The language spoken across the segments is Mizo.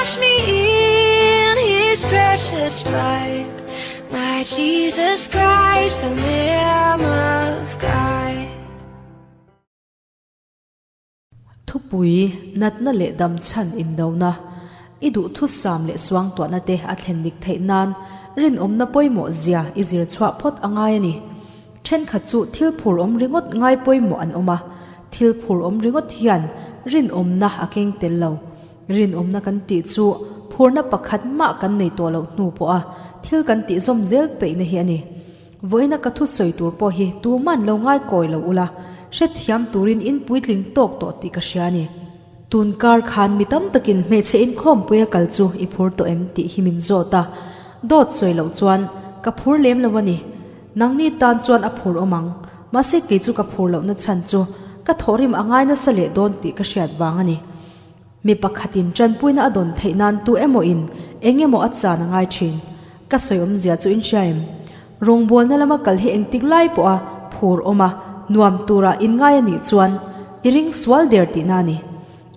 Wash me in his precious blood. My Jesus Christ, the Lamb of God. Thupui, natna leh dam chhan indona, i duhthusam leh suangtuahna te a thlen dik theih nan rinawmna pawimawh zia i zir chhuah phawt a ngai a ni. Thenkhat chu thil phur awm ringawt ngai pawimawh an awm a, thil phur awm ringawt hian rinawmna a keng tel lo. Rinawmna kan tih chu phurna pakhat mah kan nei tawh loh hnu pawha thil kan tih zawm zel peihna hi a ni. Vawiina ka thusawi tur pawh hi tuman lo ngai kawi lo ula, hrethiam turin in puitling tawk tawh tih ka hria a ni. Tun kar khan mi tam takin hmeichhe inkhawmpuia kal chu i phur tawh em tih hi min zawt a, dawt sawi loh chuan ka phur lem lo a ni. Nangni tan chuan a phur awm ang, mahse kei chu ka phur lohna chhan chu ka thawhrim a ngai nasa leh dawn tih ka hriat vang a ni. Mi pakhatin tanpuina a dawn theih nan tu emaw in eng emaw a chan a ngai thin. Ka sawi awmzia chu in hria em? Rawngbawlna lama kal hi engtik lai pawha phur awm a, nuam tura in ngai a nih chuan i ring sual der tihna a ni.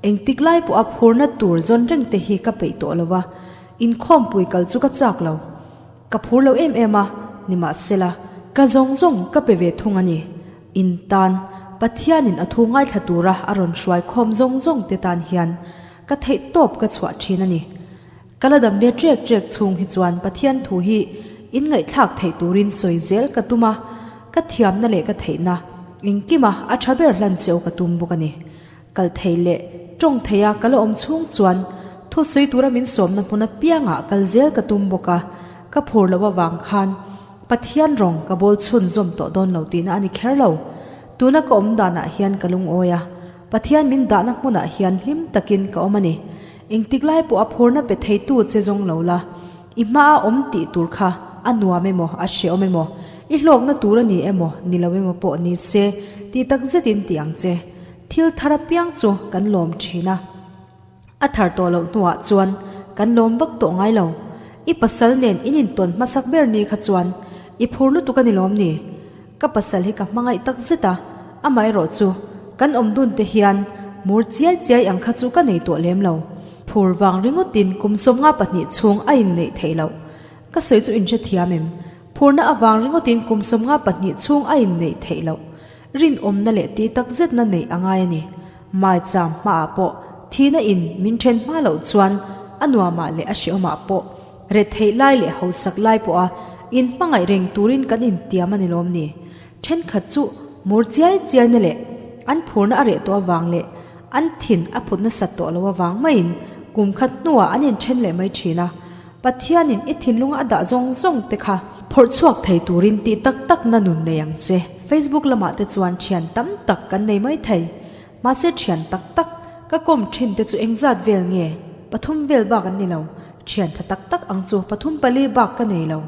Engtik lai pawha phurna tur zawn reng te hi ka peih tawh lo a, inkhawmpui kal chu ka chak lo. Ka phur lo em em a, nimahsela, ka zawng zawng ka pe ve thung a ni. In tan, Pathianin a thu ngaithla tura a rawn hruai khawm zawng zawng te tan hian ka theih tawp ka chhuah thin a ni. Ka la dam ve trek trek chhung hi chuan Pathian thu hi in ngaihthlak theih turin sawi zel ka tum a, ka thiamna leh ka theihna engkima a tha ber hlan cheu ka tum bawk a ni. Kal thei leh tawng theia ka la awm chhung chuan thusawi tura min sawmna hmun apiangah kal zel ka tum bawk a, ka phur loh avang khan Pathian rawng ka bawl chhunzawm tawh dawn lo tihna a ni kher lo. Tuna ka awm danah hian ka lungawi a, Pathian min dahna hmunah hian hlim takin ka awm a ni. Engtik lai pawh a phurna pe theitu che zawng lo la, i hmaa awm tih tur kha a nuam emaw a hreawm emaw, i hlawkna tur a ni emaw ni lo emaw pawh ni se tih tak zetin ti ang che. Thil thar apiang chu kan lawm thin a, a thar tawh loh hnuah chuan kan lawm vak tawh ngai lo. I pasal nen in intawn hmasak ber ni kha chuan i phur lutuk a ni lawm ni? Ka pasal hi ka hmangaih tak zet a, amaherawh chu kan awm dun te hian mur chiai chiai ang kha chu ka nei tawh lem lo. Phur vang ringawtin kum 52 chhung a inneih theih loh. Ka sawi chu inhrethiam em? Phurna avang ringawtin kum 52 chhung a inneih theih loh. Rinawmna leh tih tak zetna neih a ngai a ni. Maicham hmaah pawh thihna in min then hma loh chuan a nuamah leh a hrehawmah pawh retheih lai leh hausak lai pawha in hmangaih reng turin kan intiam a ni lawm ni? Thenkhat chu mur chiai chiaina leh an phurna a reh tawh avang leh an thin a phut nasat tawh loh avang maiin kum khat hnuah an inthen leh mai thin a. Pathianin i thinlunga a dah zawng zawng te kha phawrh chhuak thei turin tih tak takna nun nei ang che. Facebook lamah te chuan thian tam tak kan nei mai thei. Mahse thian tak tak ka kawm thin te chu engzat vel nge? Pathum vel bak an ni lo. Thian tha tak tak ang chu pathum pali bak ka nei lo.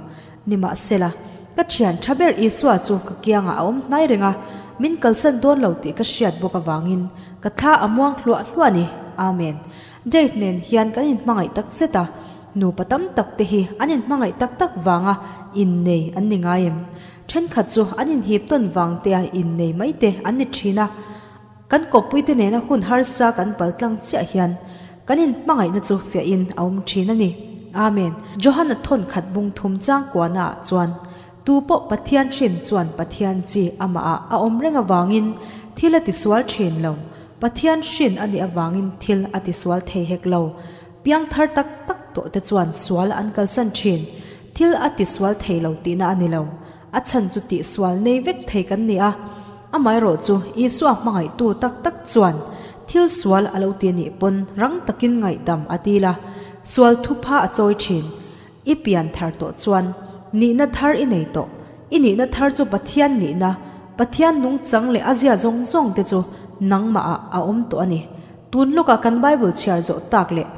Nimahsela, ka thian tha ber Isua chu ka kiangah a awm hnai reng a, min kalsan dawn lo tih ka hriat bawk avangin ka thla a muang hluah hluah a ni. Amen. Dave nen hian kan inhmangaih tak zet a, nupa tam tak te hi an inhmangaih tak tak vanga innei an ni ngai em? Thenkhat chu an inhip tawn vang tea innei mai te an ni thin a, kan kawppuite nena hun harsa kan pal tlang chiah hian kan inhmangaihna chu fiahin a awm thin a ni. Amen. Johana thawn khat bung thum chang kuana ah chuan, Tu pawh Pathian hrin chuan Pathian chi amah ah a awm reng avangin thil a tisual thin lo. Pathian hrin a nih avangin thil a tisual thei hek lo. Piangthar tak tak tawh te chuan sual an kalsan thin. Thil a tisual thei lo tihna a ni lo. A chhan chu tihsual nei vek thei kan ni a. Amaherawh chu Isua hmangaihtu tak tak chuan thil sual a lo ti anih pawn rang takin ngaihdam a dil a, sual thupha a chawi thin. I pian thar tawh chuan nihna thar i nei tawh. I nihna thar chu Pathian nihna, Pathian nungchang leh a zia zawng zawng te chu nangmah ah a awm tawh a ni. Tun lawkah kan Bible chhiar zawh tak leh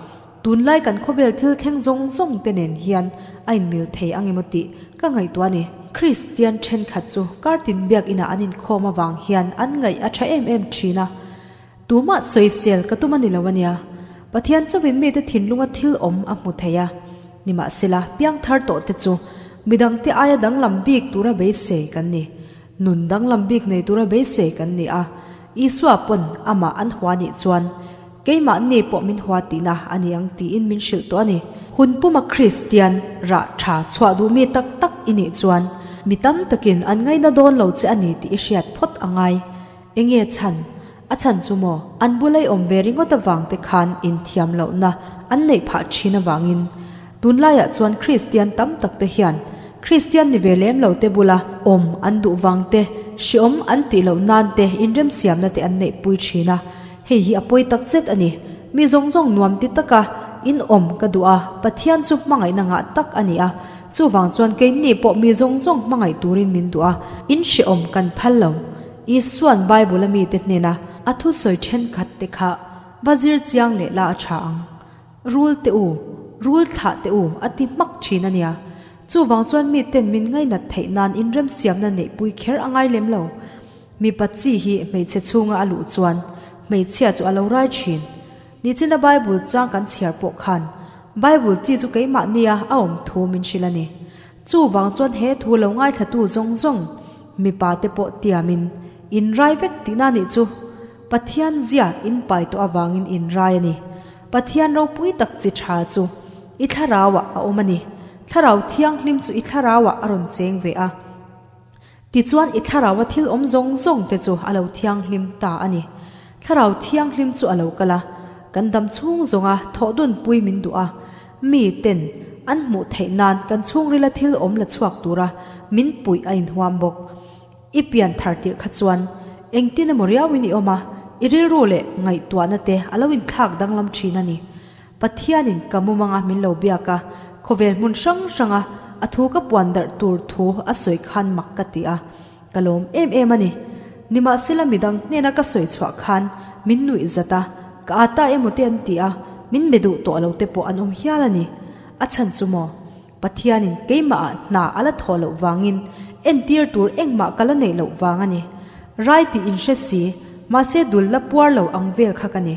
tunlai kan khawvel thil thleng zawng zawng te nen hian a inmil thei ang emaw tih ka ngaihtuah a ni. Kristian thenkhat chu kartin biakinah an inkhawm avang hian an ngaih a tha em em thin a. Tumah sawisel ka tum a ni lo a nia. Pathian chauhin mite thinlunga thil awm a hmu thei a. Nimahsela, piangthar tawh te chu midangte aia danglam bik tura beisei kan ni. Nun danglam bik nei tura beisei kan ni a. Isua pawn amah an hua nih chuan. Keimahni pawh min hua tihna a ni ang tiin min hrilh tawh a ni. Hun puma Kristian rah tha chhuah duh mi tak tak i nih chuan mi tam takin an ngaina dawn lo che a ni tih i hriat phawt a ngai. Enge chhan? A chhan chu maw? An bula i awm ve ringawt avang te khan inthiam lohna an neih phah thin avangin tunlaiah chuan Kristian tam tak te hian Kristian ni ve lem lo te bula awm an duh vang te, hriawm an tih loh nan te inremsiamna te an neihpui thin a. Hei hi a pawi tak zet a ni. Mi zawng zawng nuam ti taka in awm ka duh a, Pathian chu hmangaihna ngah tak a ni a. Chuvang chuan keini pawh mi zawng zawng hmangaih turin min duh a, in hrehawm kan phal lo. Isua'n Bible a mite hnena a thusawi thenkhat te kha va zir chiang leh la a tha ang. Rul te u, rul thlah te u a ti hmak thin a nia. Chuvang chuan miten min ngainat theih nan inremsiamna neihpui kher a ngai lem lo. Mipa chi hi hmeichhe chhunga a luh chuan hmeichhia chu a lo rai thin. Nichina Bible chang kan chhiar pawh khan Bible chi chu keimahnia a awm thu min hrilh a ni. Chuvang chuan he thu lo ngaithlatu zawng zawng mipa te pawh tiamin in rai vek tihna nih chu Pathian zia in pai tawh avangin in rai a ni. Pathian ropui tak chi tha chu i thlarauah a awm a ni. Thlarau thianghlim chu i thlarauah a rawn cheng ve a. Tichuan i thlaraua thil awm zawng zawng te chu a lo thianghlim ta a ni. Thlarau thianghlim chu a lo kal a, kan dam chhung zawnga thawh dunpui min duh a, mi ten an hmuh theih nan kan chhungrila thil awm la chhuak tura min puih a inhuam bawk. I pian thar tirh kha chuan engtin emaw riauin i awm a, i rilru leh ngaihtuahna te a lo inthlak danglam thin a ni. Pathianin ka mumanga min lo biak a, khawvel hmun hrang hranga a thu ka puan darh tur thu a sawi khan mak ka ti a, ka lawm em em a ni. Nimahsela midang hnena ka sawi chhuah khan min nuih zat a, ka ata emaw te an ti a, min be duh tawh lo te pawh an awm hial a ni. A chhan chu maw? Pathianin keimahah hna a la thawh loh vangin entir tur engmah ka la neih loh vang a ni. Rai tih inhre si, mahse dul la puar lo ang vel kha ka ni.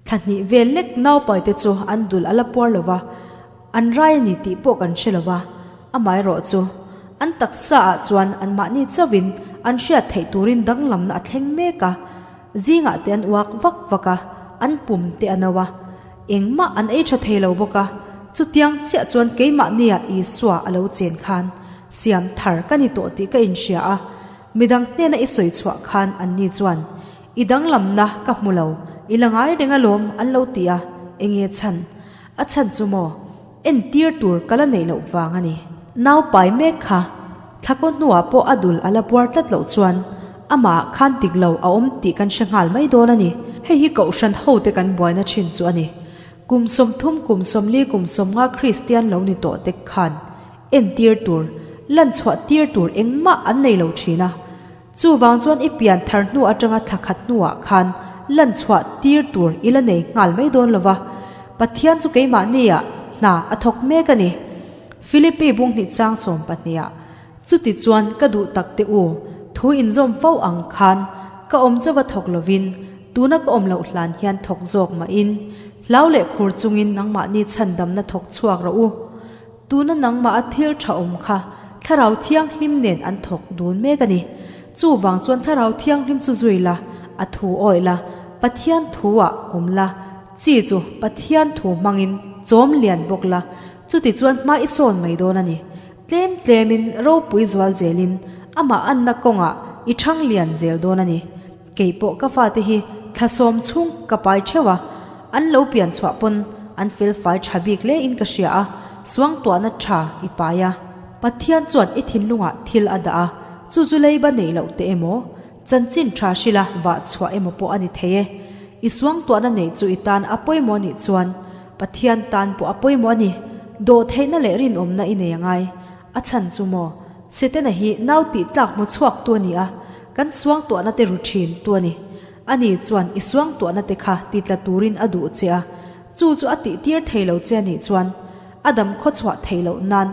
Thla hnih vel lek naupaite chu an dul a la puar lo va, an rai a ni tih pawh kan hre lo va, amaherawh chu an taksa ah chuan anmahni chauhin an hriat theih turin danglamna a thleng mek a, zingah te an uak vak vak a, an pum te a no a, engmah an ei tha thei lo bawk a, chutiang chiah chuan keimahnia Isua a lo chen khan siam thar ka ni tawh tih ka inhria a, midang hnena i sawi chhuah khan anni chuan I danglamna ka hmu lo, i la ngai reng alawm an lo ti a, enge chhan? A chhan chu maw? Entir tur ka la neih loh vang a ni. Nau pai mek kha thlakaw hnuah pawh a dul a la buar tlat loh chuan amah khan dik lo a awm tih kan hre nghal mai dawn a ni. Hei hi Kohhran hote kan buaina thin chu a ni. Kum 30, kum 40, kum 50 Kristian lo ni tawh te khan entir tur, lanchhuah tir tur engmah an nei lo thin a. Chuvang chuan i pian thar hnu atanga thla khat hnuah khan lan chhuah tir tur i la nei nghal mai dawn lo va, Pathian chu keimahniah hna a thawk mek a ni. Philippi bunghnih chang 12ah, Chuti chuan ka duh tak te u, thu inzawm fo ang khan ka awm chauva thawk lovin, tuna ka awm loh hlan hian thawk zawk mahin, hlau leh khur chungin nangmahni chhandamna thawk chhuak rawh u. Tuna nangmah a thil tha awm kha Thlarau Thianghlim nen an thawk dun mek a ni. Chuvang chuan Thlarau Thianghlim chu zui la, a thu awih la, Pathian thu ah awm la, chi chu Pathian thu hmangin chawm lian bawk la, chuti chuan hma i sawn mai dawn a ni. Tlem tlemin ropui zual zelin amah anna kawngah i thang lian zel dawn a ni. Kei pawh ka fate hi thla sawm chhung ka pai theuh a, an lo pian chhuah pawn an fel fai tha bik hle in ka hria a, suangtuahna tha i pai a. Pathian chuan i thinlungah thil a dah a, chu chu leiba neih loh te emaw, chanchin tha hrila vah chhuah emaw pawh a ni thei e. I suangtuahna neih chu i tan a pawimawh nih chuan Pathian tan pawh a pawimawh a ni. Dawhtheihna leh rinawmna i nei a ngai. A chhan chu maw? Setana hi nau tih tlak hmu chhuak tu a ni a, kan suangtuahna te ru thin tu a ni. Ani chuan i suangtuahna te kha ti tla turin a duh che a, chu chu a tih tir thei lo che a nih chuan a dam khaw chhuah theih loh nan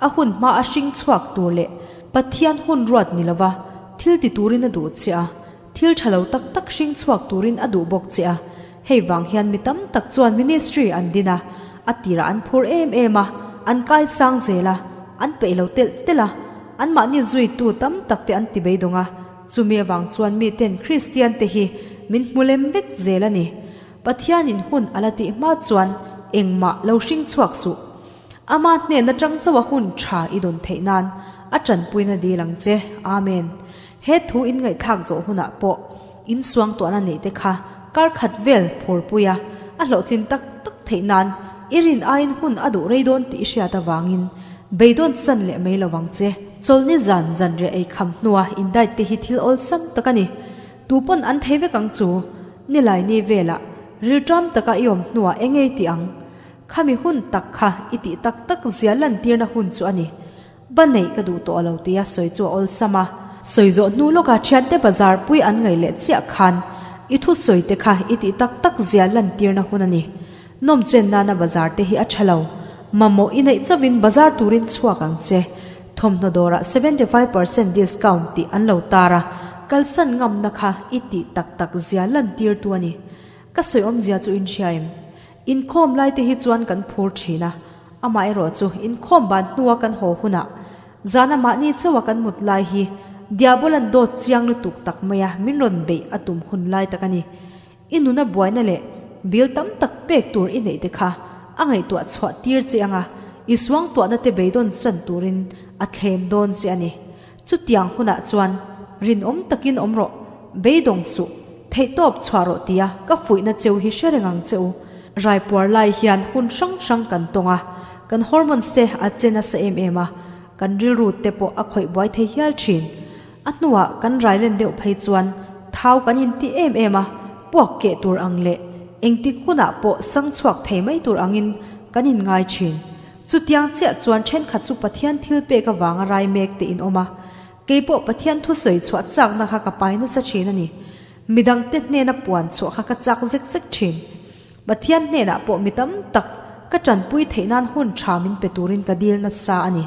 a hun hma a hring chhuak tur leh Pathian hun ruat ni lova thil ti turin a duh che a, thil tha lo tak tak hring chhuak turin a duh bawk che a. Hei vang hian mi tam tak chuan ministry an din a, a tirah an phur em em a, an kai sang zel a, an peih lo telh telh a, anmahni zuitu tam tak te an ti beidawng a, chumi avang chuan miten Kristian te hi min hmu lem vek zel a ni. Pathianin hun a la tih hma chuan engmah lo hring chhuak suh. Ama hnen atang chauha hun tha i dawn theih nan a tanpuina dil ang che. Amen. He thu in ngaihthlak zawh hunah pawh in suangtuahna neih te kha kar khat vel phurpui a, a hlawhtlin tak tak theih nan i rin aiin hun a duh rei dawn tih i hriat avangin beidawn san leh mai lo vang che. Chawlhni zan zanriah ei kham hnua indait te hi thil awlsam tak a ni. Tu pawn an thei vek ang chu. Nilai ni velah rilṭam taka i awm hnuah eng ei tih ang? Khami hun tak kha i tih tak tak zia lantirna hun chu a ni. Ba neih ka duh tawh lo tia sawi chu a awlsam a. Sawi zawh hnu lawka thiante bazar pui an ngaih leh chiah khan i thusawi te kha i tih tak tak zia lantirna hun a ni. Nawm chen nana bazar te hi a tha lo. Mamawh i neih chauhin bazar turin chhuak ang che. Thawmhnaw dawrah 75% discount tih an lo tar a, kalsan ngamna kha i tih tak tak zia lantirtu a ni. Ka sawi awmzia chu in hria em? Inkhawm lai te hi chuan kan phur thin a, amaherawh chu inkhawm ban hnua kan haw hunah zana mahni chauha kan mut lai hi Diabolan dawt chiang lutuk tak maia min rawn beih a tum hun lai tak a ni. I nuna buaina leh bil tam tak pek tur i neih te kha a ngaihtuah chhuah tir che anga i suangtuahna te beidawn chan turin a thlem dawn che a ni. Chutiang hunah chuan rinawm takin awm rawh, beidawng suh, theihtawp chhuah rawh tia ka fuihna cheu hi hre reng ang che u. Raipuar lai hian hun hrang hrang kan tawng a, kan hormones te a che nasa em em a, kan rilru te pawh a khawih buai thei hial thin. A hnuah kan rai len deuh phei chuan thau kan inti em em a, puak keh tur ang leh engtik hunah pawh sang chhuak thei mai tur angin kan inngai thin. Chutiang chiah chuan thenkhat chu Pathian thil pek avanga rai mek te in awm a, kei pawh Pathian thusawi chhuah chakna kha ka pai nasa thin a ni. Midangte hnena puan chhuah kha ka chak zek zek thin. Pathian hnenah pawh mi tam tak ka tanpui theih nan hun tha min pe turin ka dil nasa a ni.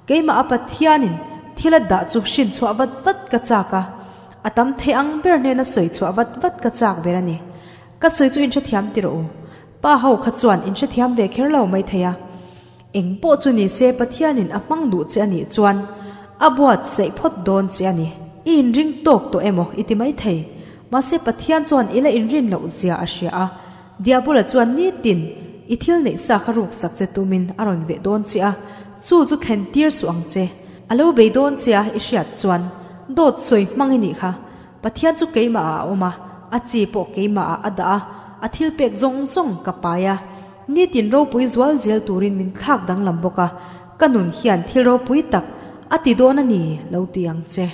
Keimah a Pathianin thil a dah chu hrin chhuah vat vat ka chak a, a tam thei ang ber hnena sawi chhuah vat vat ka chak ber a ni. Ka sawi chu in hrethiam ti rawh u. Pa ho kha chuan in hrethiam ve kher lo mai thei a. Eng pawh chu ni se Pathianin a hmang duh che a nih chuan a buat saih phawt dawn che a ni. I inring tawk tawh emaw i ti mai thei. Mahse Pathian chuan i la inrin loh zia a hria a. Diabola chuan nitin i thil neih sa kha ruk sak che tumin a rawn veh dawn che a, chu chu thlen tir suh ang che. A lo bei dawn che a i hriat chuan dawt sawi hmang i nih kha. Pathian chu keimah ah a awm a, a chi pawh keimah ah a dah a, a thil pek zawng zawng ka pai a. Nitin ropui zual zel turin min thlak danglam bawk a, ka nun hian thil ropui tak a ti dawn a ni lo ti ang che.